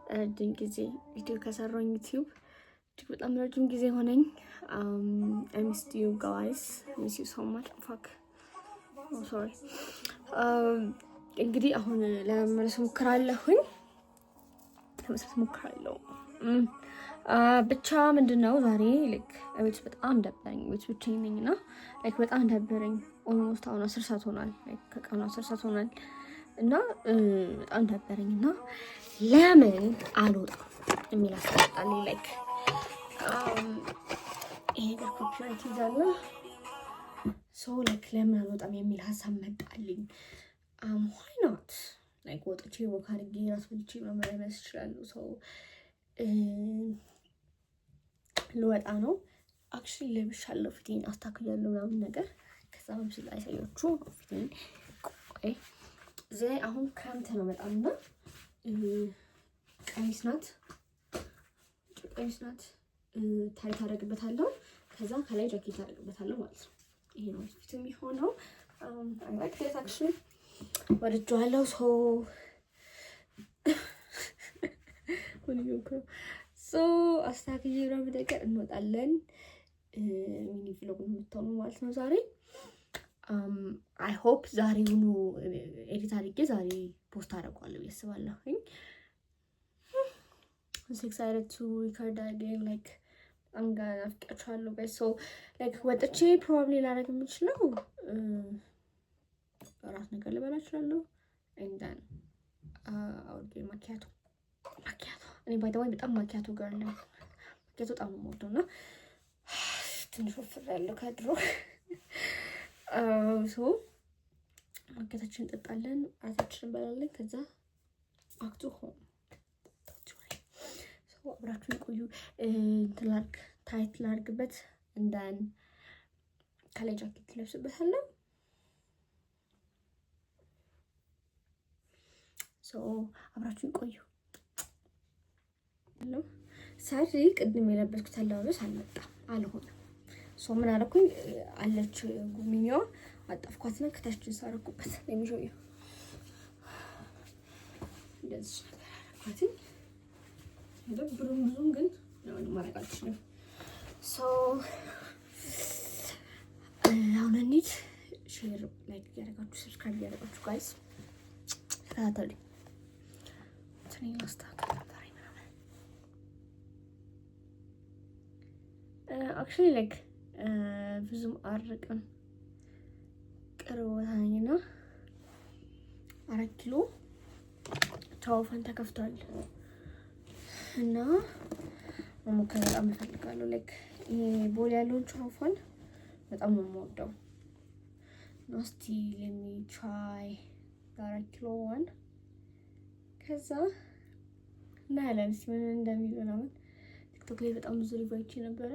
ረጅም ጊዜ ቪዲዮ ከሰራሁኝ ዩቲዩብ እጅግ በጣም ረጅም ጊዜ ሆነኝ። I missed you guys, miss you so much, fuck, sorry። እንግዲህ አሁን ለመመለስ ሞክራለሁኝ፣ ለመስራት ሞክራለሁ። ብቻ ምንድን ነው ዛሬ like ቤት በጣም ደበረኝ። ቤት ብቻዬን ነኝ እና like በጣም ደበረኝ። Almost አሁን 10 ሰዓት ሆኗል፣ ከቀኑ 10 ሰዓት ሆኗል እና በጣም ደበረኝ እና ለምን አልወጣም የሚል አስቀጣልኝ። Like ይሄ ነገር copyright ይዛለ፣ so like ለምን አልወጣም የሚል ሀሳብ መጣልኝ። Why not? Like ወጥቼ walk አድርጌ ራስ በልቼ መመለስ እችላለሁ። So ልወጣ ነው። Actually ለብሻለሁ፣ ፊቴን አስታክያለሁ ምናምን ነገር። ከዛ በምስል ላይ ያሳያችሁ ፊቴን። ቆይ እዚህ ላይ አሁን ክረምት ነው በጣም እና ቀሚስ ናት፣ ቀሚስ ናት። Tight አደርግበታለሁ። ከዛ ከላይ ጃኬት አደርግበታለሁ ማለት ነው። ይሄ ነው ፊት የሚሆነው። Like it actually፣ ወድጄዋለሁ። So አስተካክዬ ምናምን ነገር እንወጣለን። Mini vlog ነው የምትሆነው ማለት ነው ዛሬ። I hope ዛሬውኑ edit አድርጌ ዛሬ post አደርገዋለሁ ብዬ አስባለሁኝ። Excited to record again, like በጣም ጋር ናፍቄያችኋለሁ guys። So like ወጥቼ probably ላደርግ የምችለው እራት ነገር ልበላ እችላለሁ። And then አውርጌ ማኪያቶ፣ ማኪያቶ። እኔ by the way በጣም ማኪያቶ girl ነኝ። ማኪያቶ በጣም ነው የምወደው እና ትንሽ ወፍሬያለሁ ከድሮ። So ማኪያታችን እንጠጣለን፣ እራታችንን እንበላለን። ከዛ back to home። አብራችሁን ቆዩ። እንትን ላድርግ፣ tight ላድርግበት and then ከላይ ጃኬት ለብስበታለሁ። So አብራችሁን ቆዩ። Sorry፣ ቅድም የለበስኩት አለባበስ አልመጣም፣ አልሆነም። So ምን አደረኩኝ? አለች ጉሚኛዋ አጠፍኳትና ከታች ጅንስ አደረኩበት። የሚሾዩ እንደዚህ ነገር አደረኳትኝ። ብሩም ብዙም ግን ምንም ማድረግ አልችልም። So አሁን እንሂድ። Share፣ like እያደረጋችሁ፣ subscribe እያደረጋችሁ guys ተከታተሉኝ። እንትን ላስተካክል ዛሬ ምናምን። Actually like ብዙም አርቅም፣ ቅርብ ቦታ ነኝና 4 ኪሎ ቻውፈን ተከፍቷል እና መሞከር በጣም እፈልጋለሁ። Like ይሄ ቦሌ ያለውን ቻውፈን በጣም ነው የምወደው። እና እስቲ let me try 4 ኪሎ one፣ ከዛ እናያለን እስኪ ምን እንደሚል ምናምን። ቲክቶክ ላይ በጣም ብዙ review አይቼ ነበረ።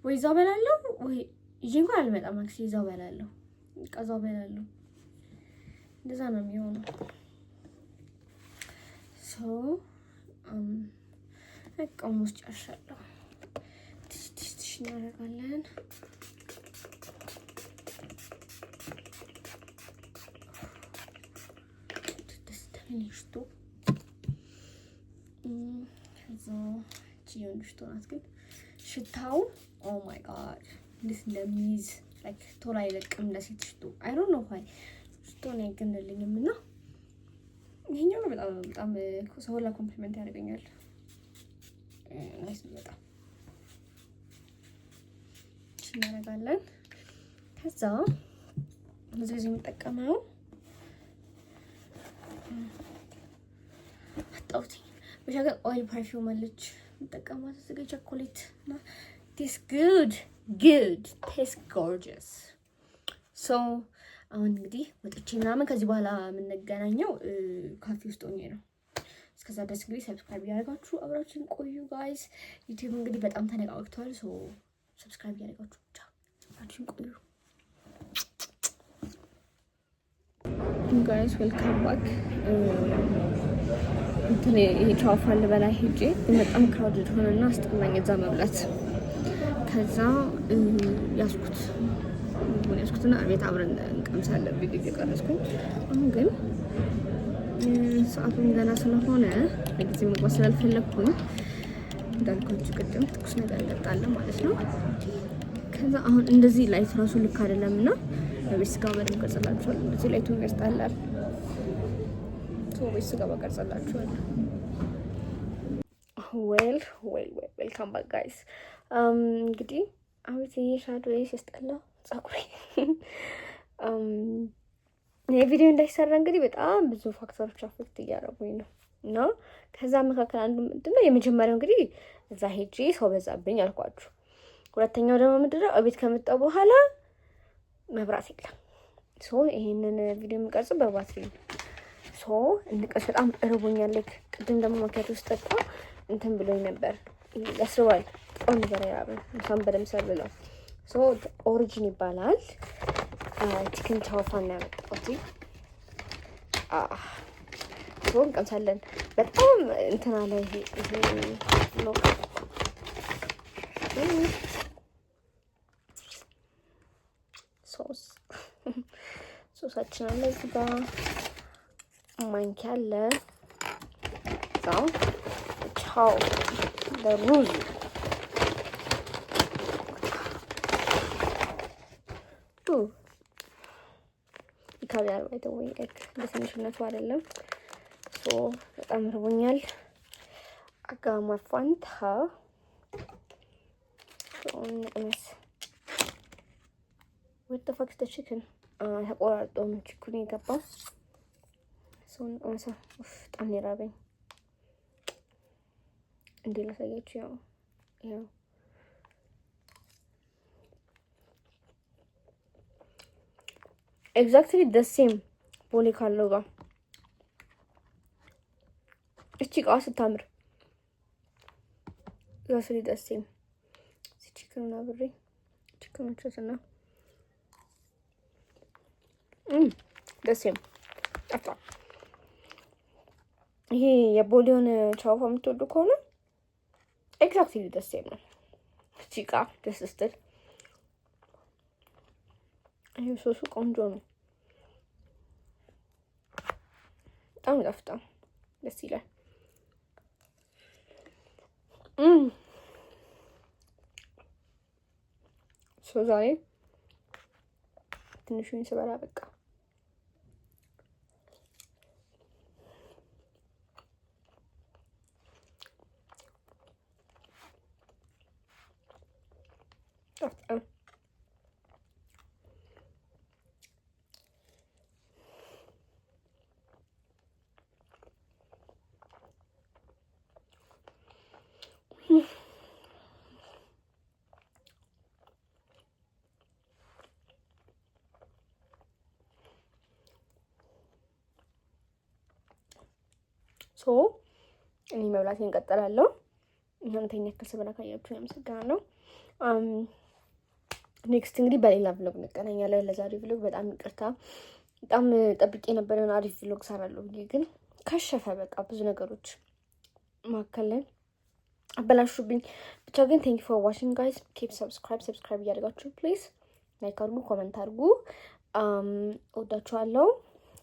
ወይ እዛው በላለሁ ወይ ይዤ እንኳን አልመጣም። Actually እዛው በላለሁ፣ በቃ እዛው በላለሁ። እንደዛ ነው የሚሆነው። So በቃ almost ጨርሻለሁ። ትሽ ትሽ ትሽ እናደርጋለን። ደስ የሚል ሽቶ። ከዛ እቺ የወንድ ሽቶ ናት፣ ግን ሽታው oh my God እንዴት እንደሚይዝ፣ like ቶሎ አይለቅም። ለሴት ሽቶ I don't know why ሽቶ ነው አይገንልኝም እና ይሄኛው ነው በጣም በጣም ሰው ሁላ compliment ያደርገኛል። Nice ነው በጣም። እናደርጋለን። ከዛ ብዙ ጊዜ የምጠቀመው አጣሁት። ብቻ ግን oil perfume አለች የምጠቀማት እዚህ ጋር ቸኮሌት እና taste good, good, taste gorgeous። So አሁን እንግዲህ ወጥቼ ምናምን ከዚህ በኋላ የምንገናኘው ካፌ ውስጥ ሆኜ ነው። እስከዛ ድረስ እንግዲህ subscribe እያደረጋችሁ አብራችን ቆዩ guys። ዩቲዩብ እንግዲህ በጣም ተነቃቅቷል። So subscribe እያደረጋችሁ ብቻ አብራችን ቆዩ guys። Welcome back። እንትን ይሄ ቻውፋን ልበላ ሄጄ ግን በጣም crowded ሆነና አስጠላኝ እዛ መብላት። ከዛ ያዝኩት ምግቡን ያዝኩትና ቤት አብረን እንቀምሳለን ቪዲዮ እየቀረጽኩኝ። አሁን ግን ሰዓቱን ገና ስለሆነ በጊዜ መግባት ስላልፈለግኩኝ እንዳልኳችሁ ቅድም ትኩስ ነገር እንጠጣለን ማለት ነው። ከዛ አሁን እንደዚህ light ራሱ ልክ አይደለም እና በቤት ስገባ በደንብ ቀርጽላችኋለሁ። እንደዚህ light ኡን ያስጠላል። ቤት ስገባ ቀርጽላችኋለሁ። Well, well, well, welcome back, guys። እንግዲህ አቤት ይሄ shadow ሲያስጠላ ጸጉሬ። ይሄ ቪዲዮ እንዳይሰራ እንግዲህ በጣም ብዙ factor ኦች affect እያደረጉኝ ነው እና ከዛ መካከል አንዱ ምንድነው፣ የመጀመሪያው እንግዲህ እዛ ሄጄ ሰው በዛብኝ አልኳችሁ። ሁለተኛው ደግሞ ምንድነው፣ እቤት ከመጣሁ በኋላ መብራት የለም። So ይሄንን ቪዲዮ የምቀርጸው በባትሪ ነው። So እንቀስ በጣም እርቦኛል። Like ቅድም ደግሞ ማኪያቶ ውስጥ ጠጣ እንትን ብሎኝ ነበር። ያስርባል። በጣም ነበር የራበኝ። ምሳም በደንብ ሳልበላው። So Origin ይባላል። Chicken ቻውፋን ነው ያመጣሁት። So እንቀምሳለን። በጣም እንትና ላይ ይሄ ነው። ሶሳችን አለ እዚህ ጋር፣ ማንኪያ አለ። እዛው ቻው በሩዝ ይከብዳል። By the way, like በትንሽነቱ አይደለም። So በጣም ርቦኛል። አጋማ ፋንታ እንቅመስ። What the fuck, the chicken ተቆራርጦ ነው chicken ኡ የገባው። So እንቅመሰው። በጣም ነው የራበኝ። እንዴ ላሳያችሁ። ያው ያው exactly the same ቦሌ ካለው ጋር። እቺ እቃዋ ስታምር። Exactly the same chicken ኡን አብሬ chicken ኡን እና the same ጠፋ። ይሄ የቦሌውን ቻውፋ የምትወዱ ከሆነ exactly the same ነው። እቺ እቃ ደስ ስትል፣ ይሄ ሶሱ ቆንጆ ነው። በጣም ይጣፍጣል። ደስ ይላል። So ዛሬ ትንሹን ስበላ በቃ ጣፍጣል። So እኔ መብላቴን እንቀጥላለሁ። እናንተ ይሄን ያክል ስበላ ካያችሁ አመሰግናለሁ። Next እንግዲህ በሌላ vlog እንገናኛለን። ለዛሬ vlog በጣም ይቅርታ። በጣም ጠብቄ ነበር የሆነ አሪፍ vlog ሰራለሁ ብዬ፣ ግን ከሸፈ። በቃ ብዙ ነገሮች መካከል ላይ አበላሹብኝ። ብቻ ግን thank for watching, guys። Keep subscribe subscribe እያደረጋችሁ please like አድርጉ፣ comment አድርጉ። እወዳችኋለሁ።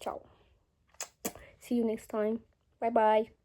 ቻው፣ see you next time። Bye bye።